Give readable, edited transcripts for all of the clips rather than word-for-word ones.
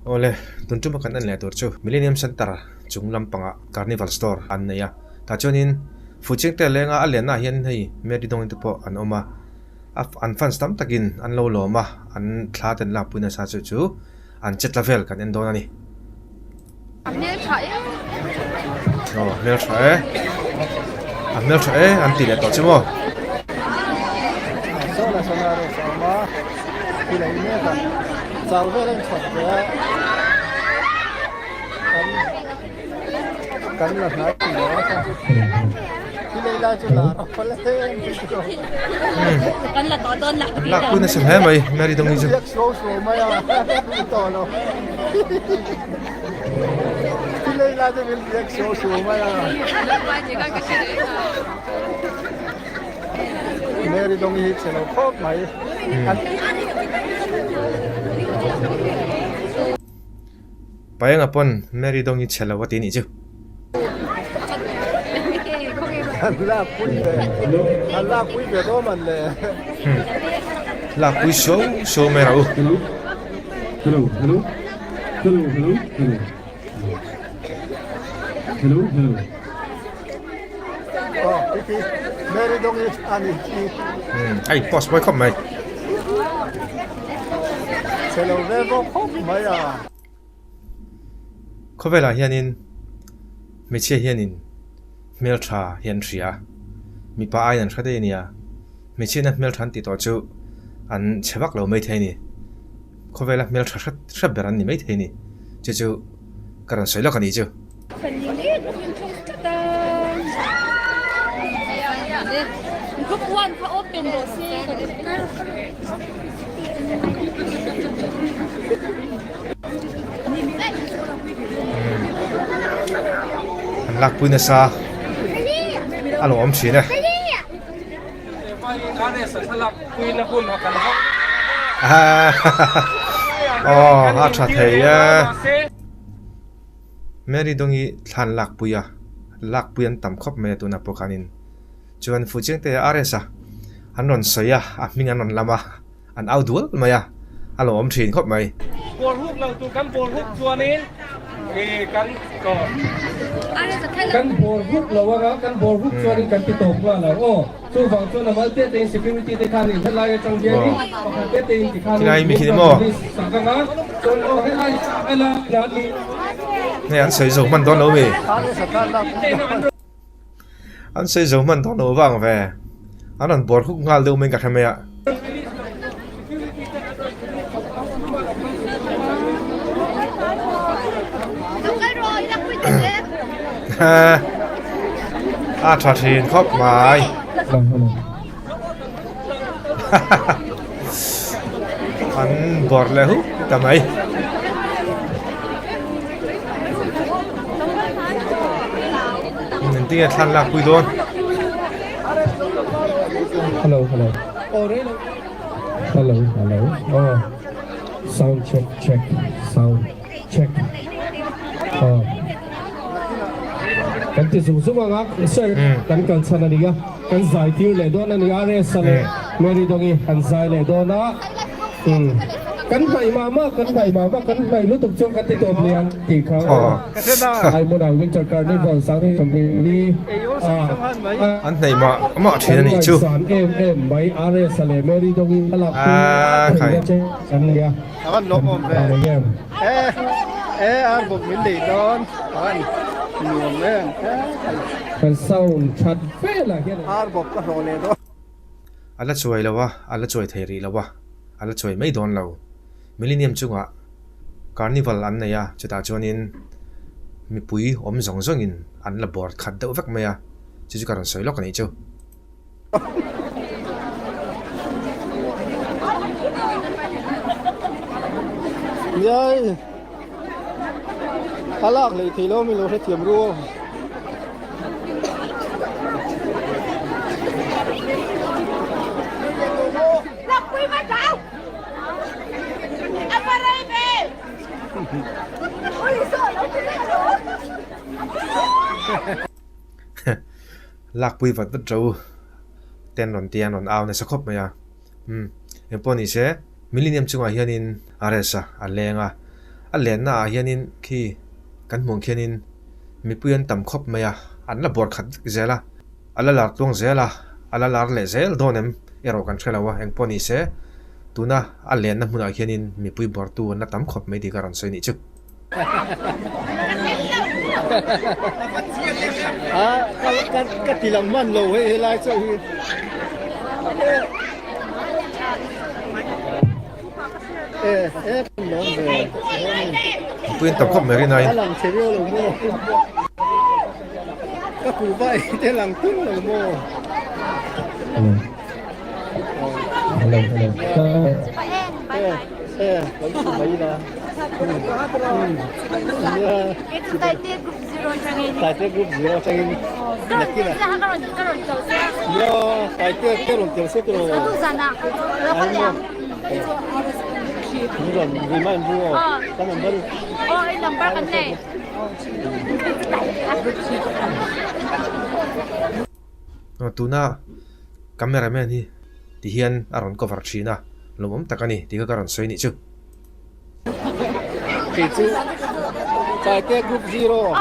Awle, tun tuma kan en leh tur chu Millennium Centre chung lampangah Carnival Store an nei a, tah chuanin Fucheng te lenga a lennaah hian hei Mary Dawngin te pawh an awm a, an fans tam takin an lo lawm a, an thla ten lakpui nasa chu chu an che tla vel kan en dawn a ni. A hmel tha e. Aw a hmel tha e. A hmel tha e an ti leh tawh che maw. Sawla sawla ro sawma ti lei mek a chau vel a inchhawp ve a kan kan la hnai ti lo a ti lei lai chu la ro le Kan la tawh dawn la. Lak pui nasa hle mai Mary Dongi chu. Biak suau suau mai a tawh lo. Ti lei lai chu min biak suau suau mai a. Mary Dongi hi chhe lo khawp mai. Paenga pawn Mary Dongi chhe lo a ti nih chu. An lak pui ve an lak pui ve dawn man le. Lak pui suau suau mai rawh u. Hello hello hello hello hello hello hello hello. Aw khi khi Mary Dongi a ni khi. A in post mawi khawp mai. Chhe lo ve bawk khawp mai a. Khawvelah hianin hmeichhia hianin hmeltha hi an hria a, mipa aiin an hre daih a nia. Hmeichhiaina hmeltha an tih tawh chu an chhe vak lo maithei a ni. Khawvela hmeltha hret hret ber an ni maithei a ni. Chu chu ka rawn sawi lawk a nih chu. An lakpui nasa a lo awm thin e. Aw a tha thei e. Mary Dongi thlan lakpui a lakpui an tam khawp mai a tunah pawh khanin chuan Fuchiangte RS a an rawn sawi a a hming an rawn lam a. An au dual mai a, a lo awm thin khawp mai. Ball huk lo tur kan ball huk chuanin kan kan ball huk lo anga kan ball huk chuanin kan ti tawp nghal ang aw. Chuvang chuan a mal te tein security te khanin helai atang hianin pakhat te tein ti khanin min rawn release sak anga chuan aw helai helai an ni. Hei an sawi zo hman dawn lo mi? An sawi zo hman dawn lo vang ve. An rawn bawr huk nghal deuh mai ka hre mai a. A tha thin khawp mai. An bawr leh huk ta mai. Engtin nge thlan lak pui dawn? Hello hello Hello hello aw sound check check sound check aw kan ti zung zung anga sir kan kal chhan a ni a kan zai tir leh dawn a ni RS a leh Mary Dongi an zai leh dawn a kan hnaih mah mah kan hnaih mah mah kan hnaih lutuk chuan kan ti tawp lian tih kha Aimunah Winter Carnival 2024 An hnaih mah mah thin a nih chu. Kan em em mai RS a leh Mary Dongi a lak Ah khai. An nia. A van lawm awm ve. E e ar bawk min nei dawn. A van nuam em. Kan sound that velah hian. Ar bawk ka hlawh leh dawn. A la chuai lo a, a la chuai thei rih lo a, a la chuai mai dawn lo. Millennium chungah Carnival an nei a, chutah chuanin mipui awm zawng zawngin an la bawr khat deuh vek mai a, chu chu ka rawn sawi lawk a nih chu. Yay! A lak leh thei lo min lo hrethiam ru aw. Lakpui vat vat ro ten rawn tia an rawn au nasa khawp mai a umm engpawh ni se Millennium chungah hianin a rest a a leng a. A lenna ah hianin khi kan hmuh ang khianin mipui an tam khawp mai a, an la bawr khat vek zel a, a la lar tluang zel a, a la lar leh zel dawn em erawh kan hre lo a, engpawh ni se tuna a lenna hmunah hianin mipui bawrtu an la tam khawp mai tih ka rawn sawi nih chu. Ka ti lang hman lo hei helai chauh hi. Mipui an tam khawp mai rin aiin. Tuna camera man hi ti hian a rawn cover thin a, lawmawm tak a ni tih kha ka rawn sawi nih chu. Kei chu Taite group 0.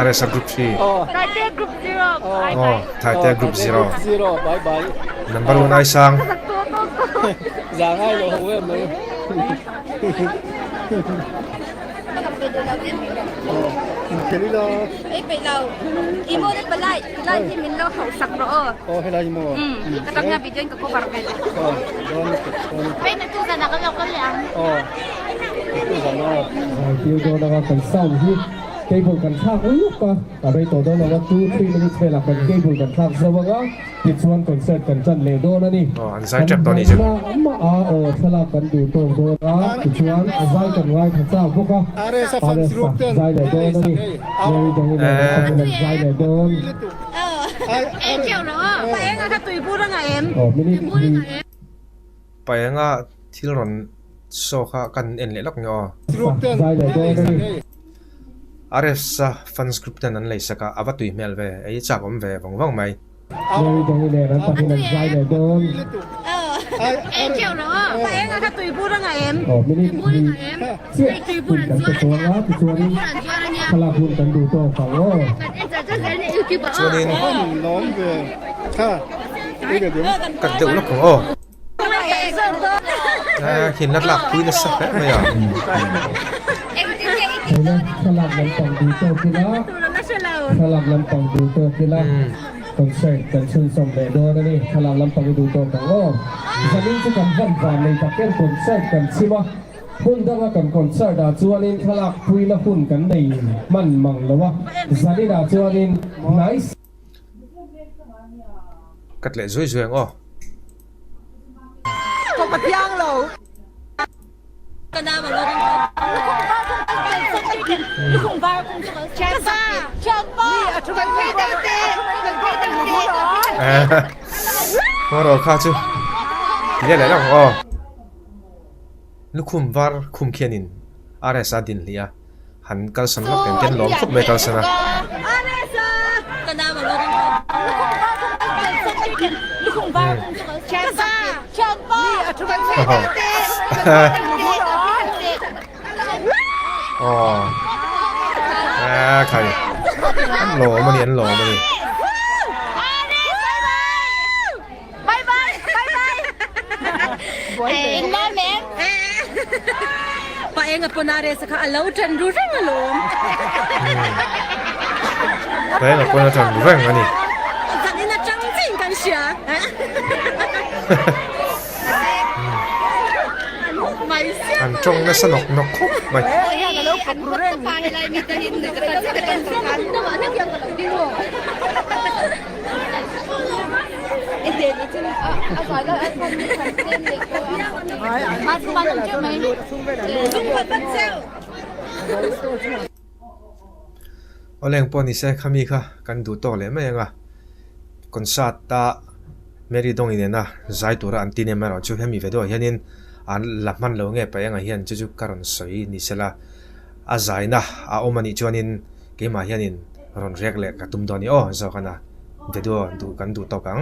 RSA group 3. Taite group 0. Bye bye. Taite group 0. 0 bye bye. Number 1 ai sang. Zangai lo ho em mai. Ei peih lo. I maw le palai lai hi min lo hauh sak rawh aw. Aw helai hi maw. Ka tam nga video in ka cover ve le. Aw dawn lutuk dawn lutuk. Hei naktuk zanah kan lo kal leh ang. Aw naktuk zan aw. Zaitir dawn anga kan sound hi cable kan thlak luk a, a rei tawh dawn lo a, 2, 3 minutes velah kan cable kan thlak zo anga. Tichuan concert kan ṭan leh dawn a ni. Aw, an zai ṭep dawn nih chu. Kan mah a aw thlalak kan duh tawk dawn a, tichuan a zai kan ngaithla chak bawk a. RS a fans group ten zai leh dawn a ni. Mary Dawngin leh Ramthamin an zai leh dawn. Aw, minute hnih. Paenga thil rawn show kha kan en leh lawk nge aw. Zai leh dawn a ni. RS a fans group ten an lei sak a, a va tui hmel ve, ei chak awm ve vawng vawng mai. Mary Dawngin leh Ramthamin an zai leh dawn. Aw, minute hnih chiah hun kan pe chuang a, tichuanin thlalak hun kan duh tawk ang aw. Chuanin cut deuh lawk ang aw. Hin la tlak pui nasa hle mai a. Heina thlalak lampang duh tawk ila, thlalak lampang duh tawk ila concert kan chhunzawm leh dawn a ni. Thlalak lampang i duh tawk ang aw. Zanin chu kan van van nei tak em concert kan chhim a, hmun danga kan concert ah chuanin thlalak puina hun kan nei hman mang lo a, zanin ah chuanin nice. Cut leh zui zui ang aw. Hmawraw kha chu ti leh leh lawk ang aw. Lukhum var khum khianin RS a din hlih a. Han kalsan lawk em ten lawm khawp mai kalsan a. Aw a khai an lawm a ni an lawm a ni. Paenga pawn a ṭan ru reng a ni. An ṭawng nasa nawk nawk khawp mai. Awleng pawh ni se khami kha kan duh tawk leh mai ang a, concert a Mary Dawng inena zai tura an ti nem erawh chu hemi video ah hianin an la hman lo nge paih angah hian chu chu ka rawn sawi ni sela a zaina a awm anih chuanin keimah hianin rawn rek leh ka tum dawn i aw zawk ana video duh kan duh tawk ang.